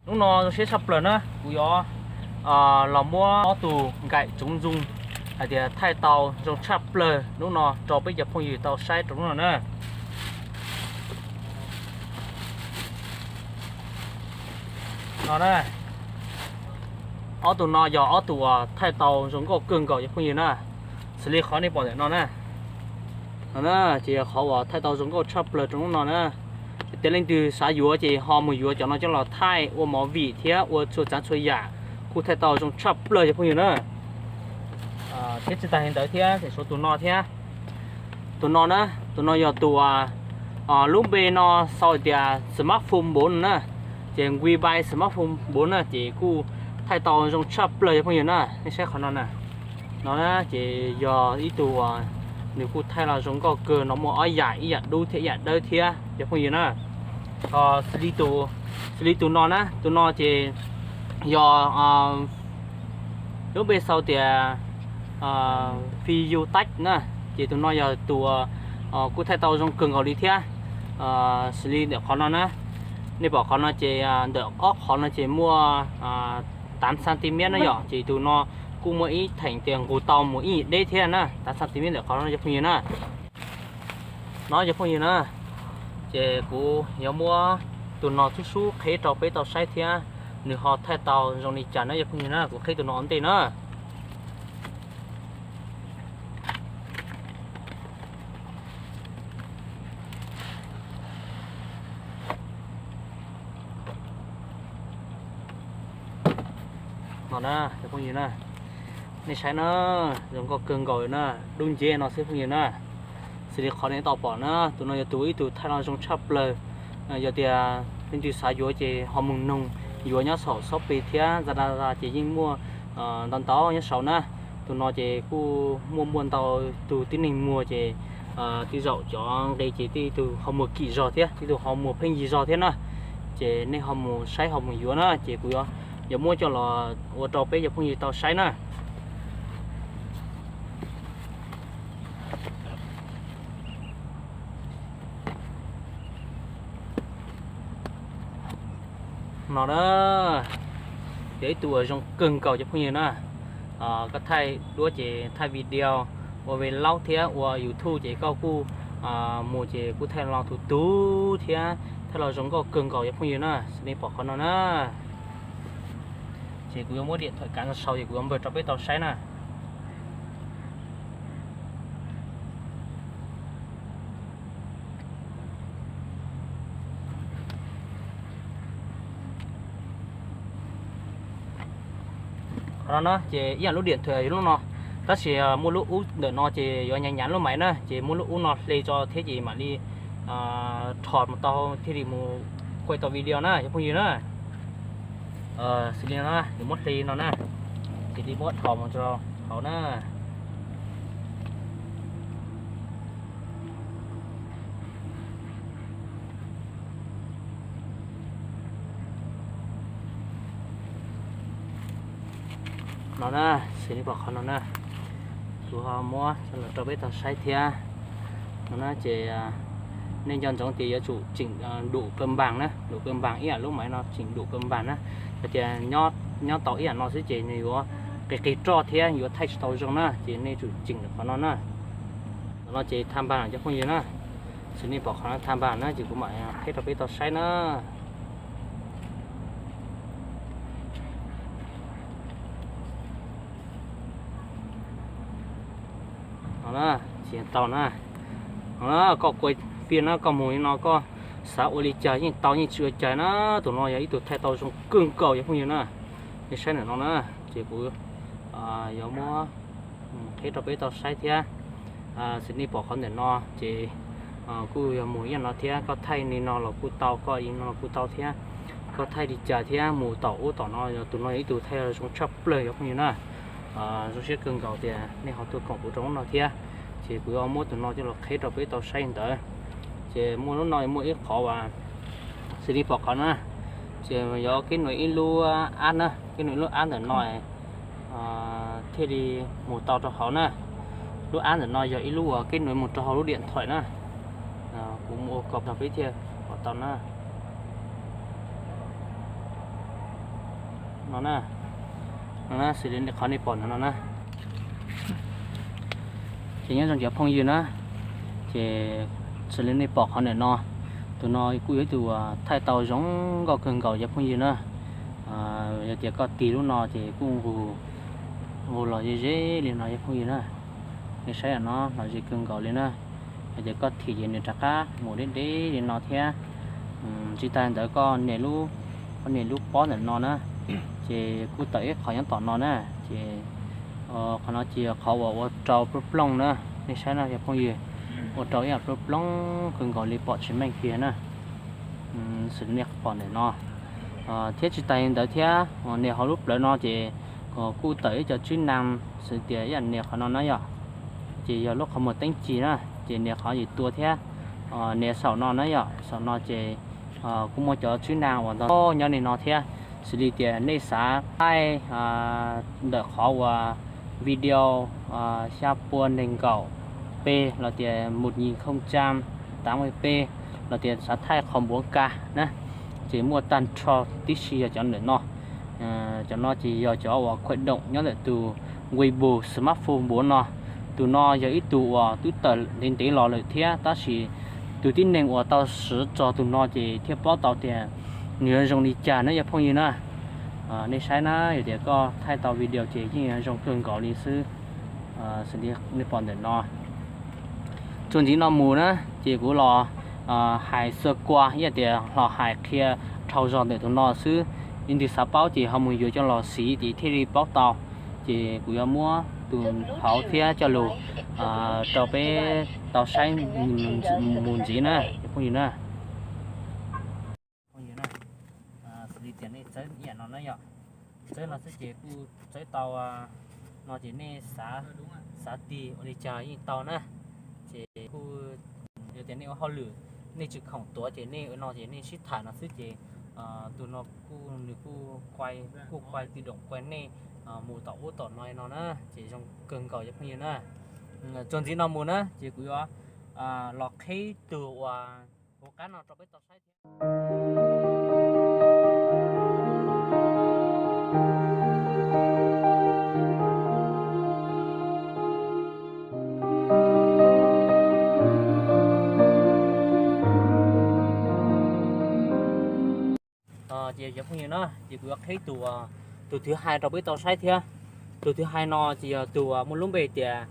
Hnub no zoo siab tshaj plaws na, kuv yuav los muab ob tug nkaim tsoov zoo hais tias thaij tau zoo tshaj plaws hnub no rau peb cov phooj ywg tau saib rau hnub no na. No na, ob tug no yog ob tug uas thaij tau zoo nkauj kawg nkaus cov phooj ywg na. Xws li qhov nej pom ntawm no na, no na, ces yog qhov uas thaij tau zoo nkauj tshaj plaws rau hnub no na. Ces leej twg xav yuav ces ho mus yuav cov no coj los thaij ua movie thiab ua txhua tsav txhua yam kuj thaij tau zoo tshaj plaws cov phooj ywg na. Thiab tsis tas li ntawd thiab, suav tus no thiab. Tus no na, tus no yog tus lub npe no sau tias smartphone bốn na, ces nqi bai smartphone bốn na, ces kuj thaij tau zoo tshaj plaws cov phooj ywg na. Nej saib qhov no na, no na ces yog ib tug uas nws kuj thaij los zoo nkauj kawg no, muaj ob yam, ib yam dub thiab ib yam dawb thiab cov phooj ywg na. Ho xws li tus no na, tus no ces yog lub npe sau tias Fiyu Tech na, ces tus no yog tus kuj thaij tau zoo kawg nkaus li thiab. Xws li ntawm qhov no na, nej pom qhov no ces ntawm ob qhov no ces muaj tám xăng ti mét na yom, ces tus no kuj muaj ib theem tias nqus tau mus ib yim deb thiab na, tám xăng ti mét ntawm qhov no cov phooj ywg na. No cov phooj ywg na, ces kuv yuav muab tus no txhub sub qheb rau peb tau saib thiab, nws ho thaij tau zoo li cas na cov phooj ywg na, kuv qheb tus no ua ntej na. No na cov phooj ywg na, nej saib na, zoo nkauj kawg nkaus na, dub nceb no xwb phooj ywg na. Xws li qhov nej tau pom na, tus no yog tus ib tug thaij los zoo tshaj plaws. Yog tias leej twg xav yuav ces ho mus noog yuav nyob saum Shopee thiab Lazada ces yeej muaj ntau ntau nyob saud na. Tus no ces kuj muaj muaj ntau tus tib neeg muag ces tej zaum cov nqe ces tej tug ho muag kim zog thiab, tej tug ho muag pheej yig zog thiab na. Ces nej ho mus saib ho mus yuav na, ces kuv yuav muab coj los ua rau peb cov phooj ywg tau saib na. No na, yog ib tug uas zoo kawg nkaus cov phooj ywg na. Koj thaij duab ces thaij video, ua vlog thiab ua YouTube ces koj kuj mus ces kuj thaij los tus tug thiab thaij los zoo nkauj kawg nkaus cov phooj ywg na. Xws li nej pom qhov no na, ces kuv yuav muab điện thoại kav no sau ces kuv yuav npawg rau peb tau saib na. Qhov no na ces ib yam lub điện thoại lub no, tab sis muaj lub ub ntawm no ces yuav nyav nyav lub máy na, ces muab lub ub no hle tso thiab ces mam li rho mus tau thiaj li mus quay tau video na cov phooj ywg na. Xws li no na, nws muab hle no na, ces li muab rho mus rau hauv na. No na, xws li nej pom qhov no na, kuv ho muab coj los rau peb tau saib thiab. No na ces nej nco ntsoov tias yuav tsum chỉnh đủ cân bằng na, đủ cân bằng ib yam lub máy no chỉnh đủ cân bằng na. Yog tias nyob tau ib yam no xwb ces nws yuav qis qis roj thiab yuav thaij tsis tau zoo na, ces nej tsum chỉnh qhov no na. Qhov no ces tham npam cov phooj ywg na. Xws li nej pom qhov no tham npam na ces kuv mam qheb rau peb tau saib na. No na, tsis tau na. No na, koj kua piaj na, koj mus li no koj xav ua li cas yeej tau yeej tsis ua cas na. Tus no yog ib tug thaij tau zoo kawg nkaus cov phooj ywg na. Nej saib ntawm no na, ces kuv yuav muab qheb rau peb tau saib thiab. Xws li nej pom qhov ntawm no ces kuj yog mus ib yam no thiab, koj thaij li no los kuj tau, koj li no los kuj tau thiab. Koj thaij li cas thiab mus tom ub tom no, yog tus no yog ib tug thaij zoo tshaj plaws cov phooj ywg na. Zoo siab kawg nkaus tias nej ho tuaj koom kuv rau ub no thiab, ces kuv yuav muab tus no coj los qheb rau peb tau saib ntawd. Ces muaj lub no muaj ib qhov uas xws li nej pom qhov na, ces yuav kết nối ib lub app na, kết nối ib lub app ntawm no thiaj li mus tau rau hauv na. Lub app ntawm no yog ib lub uas kết nối mus rau hauv lub điện thoại na. Kuv mus ua kom rau peb thiaj pom tau na. No na, no na, xws li qhov nej pom ntawm no na. Ces nyob zoo cov phooj ywg na, ces xws li nej pom qhov ntawm no, tus no kuj yog ib tug uas thaij tau zoo nkauj kawg nkaus cov phooj ywg na. Yog tias koj tig lub no ces kuj nqus, nqus los ze ze li no cov phooj ywg na. Nej saib no, los ze kawg nkaus li na. Yog tias koj thim ces nws rov qab mus deb deb li no thiab. Tsis tas ntawd koj nias lub, koj nias lub pob ntawm no na, ces kuj tawm ib qho nyob tom no na. Ces qhov no ces yog qhov uas ua rau plooj plooj na. Nej saib no cov phooj ywg, ua rau ib yam plooj plooj kawg nkaus li pom tsis meej kiag na. Xws li nej pom ntawm no. Thiab tsis tas li ntawd thiab, nias hauv lub plawv no ces kuj tawm ib co tswb nees xws tias ib yam nias qhov no na yom. Ces yog lub qhov muag teeb ci na, ces nias qhov yim tua thiab. Nias saum no na yom, saum no ces kuj muaj cov tswb nees uas ntau nyob li no thiab. Xws li tias nej xav thaij ntawm qhov uas video xya pua nees nkaum peb los tias một nghìn không trăm tám mươi p los tias xav thaij qhov npuav ka na, ces muaj tag nrho tib si yog cov ntawm no. Cov no ces yog cov uas khởi động nyob ntawm tus Weibo smartphone npuav no. Tus no yog ib tug uas twb tawm ntev ntev los lawm thiab, tab sis tus tib neeg uas tau siv txog tus no ces thiaj paub tau tias nws yuav zoo li cas na cov phooj ywg na. Nej saib na, yog tias koj thaij tau video ces yeej yuav zoo kawg nkaus li xwb. Xws li nej pom ntawm no. Txuas ntxiv no mus na, ces kuv los hais xua kua ib yam tias los hais qhia dhau zog ntawm tus no xwb. Leej twg xav paub ces ho mus yuav coj los siv ces thiaj li paub tau. Ces kuv yuav muab tus hauv thiab coj lug rau peb tau saib mus ntxiv na cov phooj ywg na. Phooj ywg na, xws li tias nej txawb ib yam no na yom, txawb no xwb ces kuj txawb tau. No ces nej xav, xav tig ua li cas yeej tau na. Ces kuj yog tias nej ua hauj lwm, nej tsis khoom tuav ces nej ua no ces nej sib tham no xwb ces tus no kuj, nws kuj quay, kuj quay tự động quay nej mus tom ub tom no no na, ces zoo kawg nkaus cov phooj ywg na. Txuas ntxiv no mus na ces kuv yuav los qheb tug uas hauv qab no rau peb tau saib thiab. Ces cov phooj ywg na, ces kuv yuav qheb tus, tus thứ hai rau peb tau saib thiab. Tus thứ hai no ces yog tus muaj lub npe tias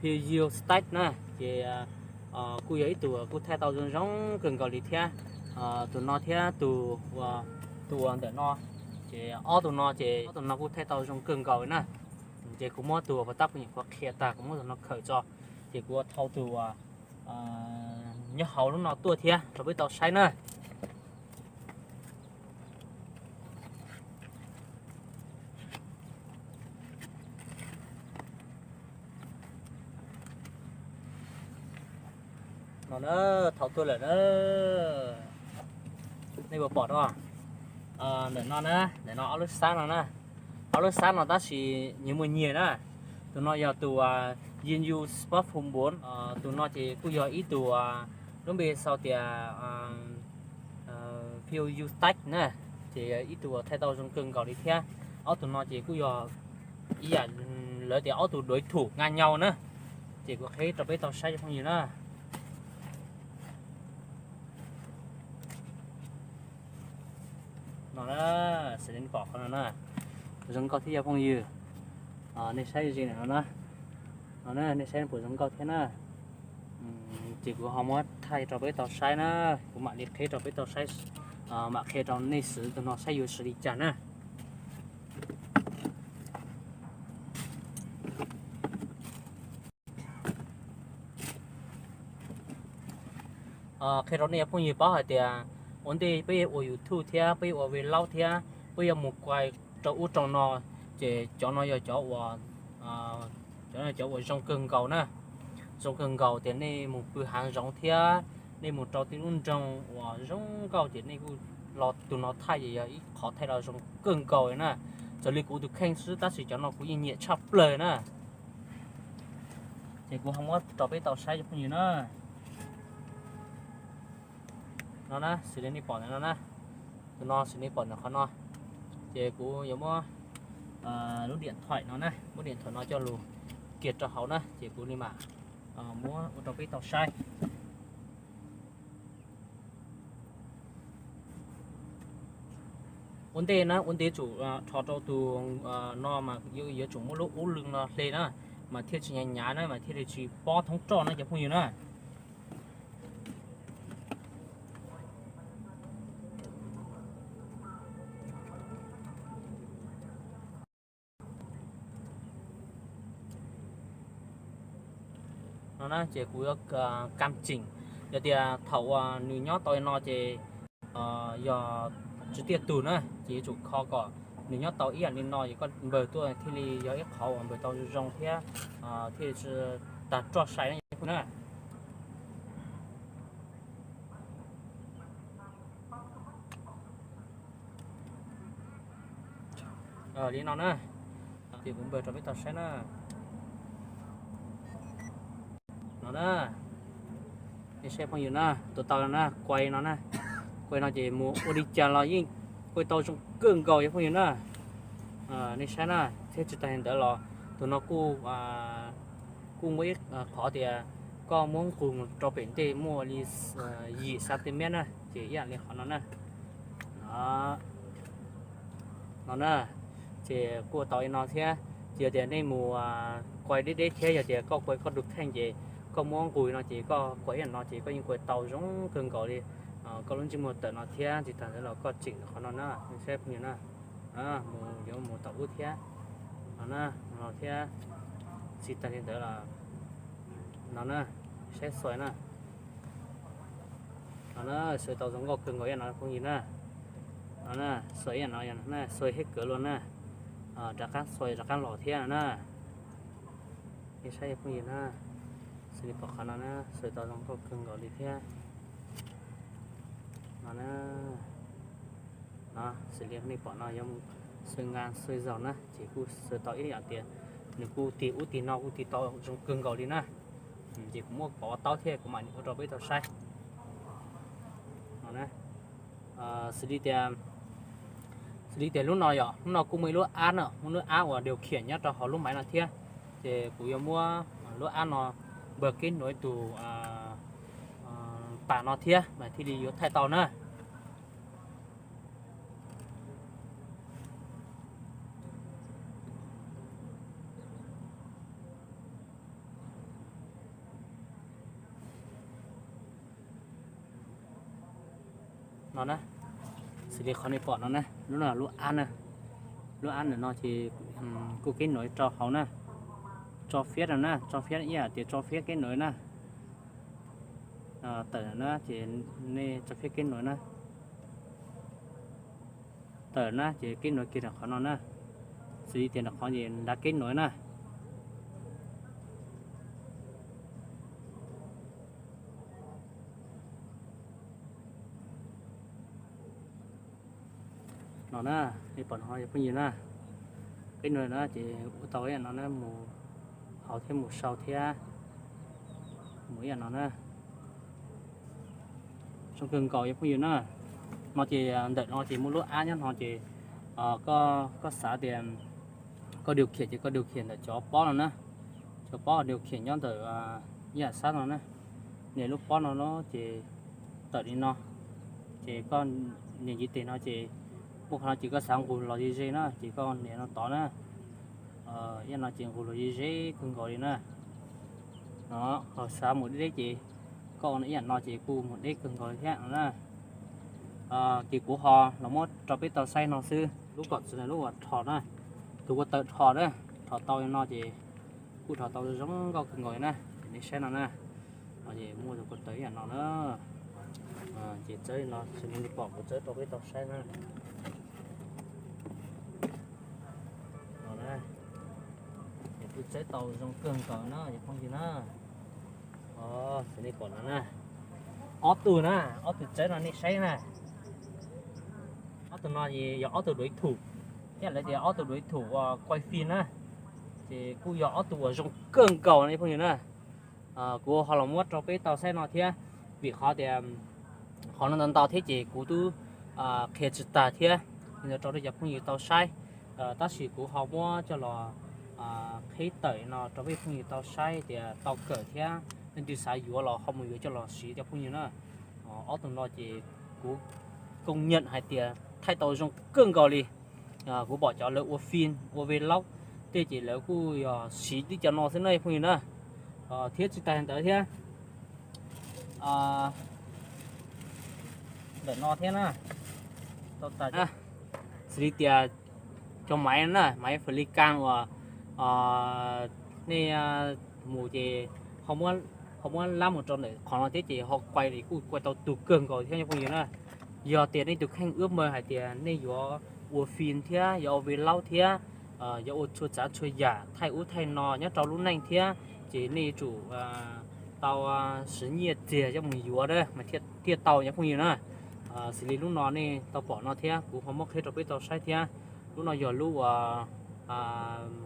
Fiu Yu Stack na, ces kuj yog ib tug kuj thaij tau zoo zoo kawg nkaus li thiab. Tus no thiab tus, tus uas ntawm no, ces ob tus no ces ob tus no kuj thaij tau zoo kawg nkaus li na. Ces kuv muab tus uas pov tab phooj ywg qhuav qhia tag kuv muab tus no khawm tso, ces kuv ua thau tus uas nyob hauv lub no tuaj thiab rau peb tau saib na. No na, thau tuaj lawm na. Nej puas pom no? Ntawm no na, ntawm no ob lub xab no na. Ob lub xab no tab sis nyias muaj nyias na. Tus no yog tus Yin Yu Sport Phone bốn, tus no ces kuj yog ib tug lub npe sau tias Fiu Yu Stack na, ces ib tug thaij tau zoo kawg nkaus li thiab. Ob tug no ces kuj yog ib yam lawv tias ob tug đối thủ ngang nhau na. Ces kuv qheb rau peb tau saib cov phooj ywg na. No na, xws li nej pom qhov no na, zoo nkauj thiab cov phooj ywg. Nej saib ze no na, no na, nej saib puas zoo nkauj thiab na. Ces kuv ho muab thaij rau peb tau saib na, kuv mam li qheb rau peb tau saib, mam qhia rau nej xwv tus no saib yuav siv li cas na. Qhia rau nej cov phooj ywg paub hais tias ua ntej peb yuav ua YouTube thiab peb yuav ua vlog thiab peb yuav mus quay rau ub rau no, ces cov no yog cov uas, cov no cov uas zoo kawg nkaus na. Zoo kawg nkaus tias nej mus pw hav zoov thiab nej mus rau tej lub nroog uas zoo nkauj ces nej kuj los tus no thaij ces yog ib qhov thaij los zoo kawg nkaus li na. Txawm li kuv tus kheej xwb tab sis cov no kuv yeej nyiam tshaj plaws na. Ces kuv ho muab rau peb tau saib cov phooj ywg na. No na, xws li nej pom ntawm no na. Tus no xws li nej pom ntawm qhov no. Ces kuv yuav muab lub diam thaim no na, muab diam thaim no coj lug kiag rau hauv na, ces kuv li mam muab ua rau peb tau saib. Ua ntej na, ua ntej tsum rho rau tus no mas yuav tsum muab lub ub lwg no hle na, mas thiaj tsis hnyav hnyav na, mas thiaj li tsis pob thoob roj na cov phooj ywg na. No na ces kuv yuav kam tseem, yog tias thaum uas nws nyob tau li no ces yog tsis tiaj tug na, ces yuav tsum kho kom nws nyob tau ib yam li no, ces koj npawg tuaj thiaj li yog ib qhov uas npawg tau zoo thiab thiaj li tsis tag roj sai na. Li no na, ces kuv npawg rau peb tau saib na. No na, nej saib phooj ywg na, tus tau na, kuai no na, kuai no ces mus ua li cas los yeej kuai tau zoo kawg nkaus cov phooj ywg na. Nej saib na, thiab tsis tas li ntawd los tus no kuj kuj muaj ib qhov tias koj muab nqus mus rau pem ntej muaj li yim xantimev na, ces ib yam li qhov no na. No na, ces kuj tau li no thiab. Ces yog tias nej mus kuai deb deb thiab, yog tias koj kuai koj tus kheej ces koj muab nqus no ces koj kuai ib yam no ces koj yeej kuai tau zoo kawg nkaus li koj lub ntsej muag tawm no thiab. Tsis tas ntawd los koj tseem qhov no na, saib phooj ywg na, mus yuav mus tom ub thiab no na, no thiab. Tsis tas li ntawd los no na, saib xuaim na. No na, xuaim tau zoo nkauj kawg nkaus ib yam no phooj ywg na. No na, xuaim ib yam no, xuaim hib kawg luaj na. Rov qab xuaim rov qab los thiab no na. Nej saib phooj ywg na, xws li pom qhov no na, xuaim tau zoo nkauj kawg nkaus li thiab. No na, no xws li nej pom no yog xuaim nqa xuaim zaus na, ces kuj xuaim tau ib yam tias nws kuj tig ub tig no kuj tig tau zoo kawg nkaus li na. Ces kuv muab pov taub thiab kuv mam ua rau peb tau saib. No na, xws li tias, xws li tias lub no yom, lub no kuj muaj ib lub ab na, muaj lub ab uas điều khiển nyob rau hauv lub maiv no thiab. Ces kuv yuav muab lub ab no npawg keb nuav tus tas no thiab mas thiaj li yuav thaij tau na. No na, xws li qhov nej pom no na, lub no lub ab na, lub ab ntawm no ces kuj keb nuav rau hauv na, tso phiab no na, tso phiab ib yam tias tso phiab keb nuav na. Tawm na ces nej tso phiab keb nuav na. Tawm na ces keb nuav kiag rau qhov no na, xws li tias rau qhov es nrad keb nuav na. No na, nej pom no cov phooj ywg na, keb nuav na ces ua tau ib yam no na, mus hauv thiab mus sau thiab, mus ib yam no na. Zoo kawg nkaus cov phooj ywg na. No ces ntawm no ces muaj lub ab nyob no ces koj xav tias koj điều khiển ces koj điều khiển ntawm cov pob no na, cov pob điều khiển nyob ntawm ib yam sab no na. Nias lub pob no no ces tawm li no, ces koj nias ntiv tes no ces muaj qhov no ces koj xav nqus los ze ze na ces koj nias no tod na. Ib yam no ces nqus los ze ze kawg nkaus li na. No, ho xav mus deb deb ces koj ua ib yam no ces kuj mus deb kawg nkaus li thiab no na. Ces kuv ho los muab rau peb tau saib no xwb. Lub kom txwv na, lub uas rho na, tus ko taw rho na, rho tau li no ces kuj rho tau zoo nkauj kawg nkaus li na. Ces nej saib no na, no ces muaj tus ko taw ib yam no na. Ces txawb li no, xws li nej pom kuv txawb rau peb tau saib na. No na, ces kuj txawb tau zoo kawg nkaus na cov phooj ywg na. Xws li nej pom no na, ob tug na, ob tug txawb no nej saib na. Ob tug no yog ob tug đối thủ, ib yam li tias ob tug đối thủ uas quay phim na, ces kuj yog ob tug uas zoo kawg nkaus na cov phooj ywg na. Kuv ho los muab rau peb tau saib no thiab, vim qhov tias qhov no ntau ntau thiab ces kuv twb qhia tsis tag thiab. ntawd rau cov phooj ywg tau saib. Tab sis kuv ho muab coj los qhib tawm no rau peb phooj ywg tau saib tias tau kawm thiab leej twg xav yuav los ho mus yuav coj los siv cov phooj ywg na. Ob tug no ces kuv công nhận hais tias thaij tau zoo kawg nkaus li. Kuv pom cov lawv ua phim ua vlog tej ces lawv kuj yog siv tib cov no xwb na phooj ywg na. Thiab tsis tas ntawd thiab, ntawm no thiab na, tau tas xws li tias cov maiv na, maiv fas li kas uas nej mus ces ho muab lab mus rau ntawm qhov no thiab ces ho kuaj kuj kuaj tau tus kawg nkaus thiab cov phooj ywg na. Yog tias nej tus kheej ước mơ hais tias nej yuav ua phim thiab yuav ua vlog thiab yuav ua txhua tsav txhua yam thaij ub thaij no nyob rau lub neej thiab ces nej yuav tsum tau siv nyiaj txiag coj mus yuav na mas thiaj tau cov phooj ywg na. Xws li lub no nej tau pom no thiab kuv ho muab qhib rau peb tau saib thiab. Lub no yog lub uas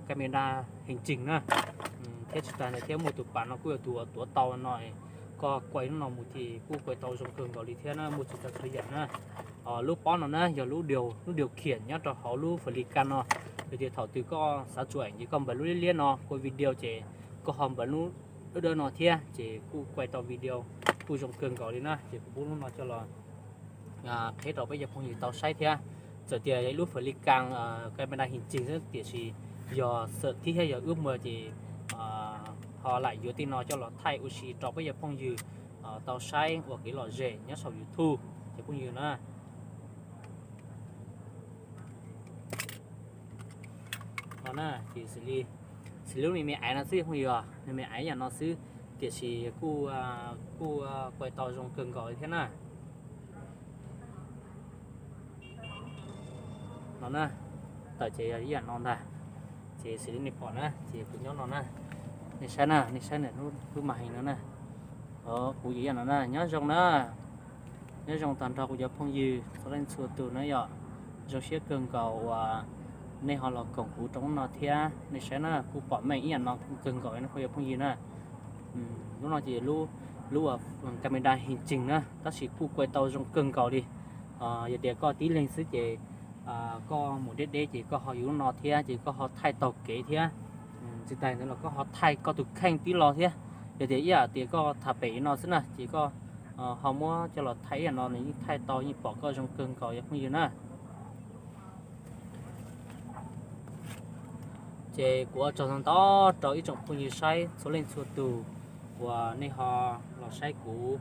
camera hành trình na. Thiab tsis tas ntawd thiab muaj tus pas no kuj yog tus uas tuav tau no, koj kuaj lub no mus ces kuj kuaj tau zoo kawg nkaus li thiab na, muaj txhua tsav txhua yam na. Lub pob no na yog lub điều khiển nyob rau hauv lub fas li kas no. Yog tias thaum twg koj xav tsuam ces koj npawm lub liab liab no kuaj video ces koj ho npawm lub dawb dawb no thiab ces kuj kuaj tau video kuj zoo kawg nkaus li na. Ces kuv pub lub no coj los qhib rau peb cov phooj ywg tau saib thiab. Txawm tias ib lub fas li kas camera hành trình xwb tiam sis yog xav thiab yog ước mơ ces ho lam yuav tej no coj los thaij ua si rau peb cov phooj ywg tau saib ua kev lom zem nyob saum YouTube cov phooj ywg na. No na ces xws li lub me me aiv no xwb phooj ywg, me me aiv yam no xwb tiam sis kuj kuaj tau zoo kawg nkaus thiab na. No na, tawm ces yog ib yam no ntag. Ces xws li nej pom na ces kuv nyob no na, nej saib na, nej saib ntawm lub màn hình no na. Kuv yog ib yam no na, nyob zoo na. Nyob zoo tag nrho kuv cov phooj ywg txhua leej txhua tus na yom. Zoo siab kawg nkaus uas nej ho los koom kuv rau lub no thiab. Nej saib na, kuj pom meej ib yam no kawg nkaus no kuv cov phooj ywg na. Lub no ces lub camera hành trình na, tab sis kuj kuaj tau zoo kawg nkaus li. Yog tias koj tib leeg xwb ces koj mus deb deb ces koj ho yuav lub no thiab ces koj ho thaij taug kev thiab. Tsis tas ntawd los koj ho thaij koj tus kheej tib lo thiab. Yog tias ib yam tias koj tham pem no xwb na ces koj ho muab coj los thaij ib yam no nws yeej thaij tau yeej pom koj zoo kawg nkaus cov phooj ywg na. Ces kuv ua tsaug ntau ntau rau ib tsoom phooj ywg saib txhua leej txhua tus uas nej ho los saib kuv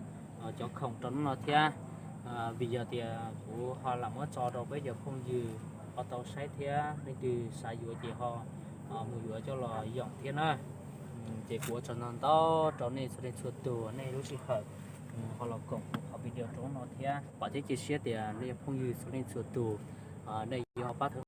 cov khoom rau hnub no thiab. Vim yog tias kuv ho lam muab tso rau peb cov phooj ywg ho tau saib thiab leej twg xav yuav ces ho mus yuav coj los yoom thiab na. Ces kuv ua tsaug ntau ntau rau nej txhua leej txhua tus nej lub sij hawm ho los koom kuv qhov video rau hnub no thiab. Vam thiab cia siab tias nej cov phooj ywg txhua leej txhua tus nej yuav ho pab thwv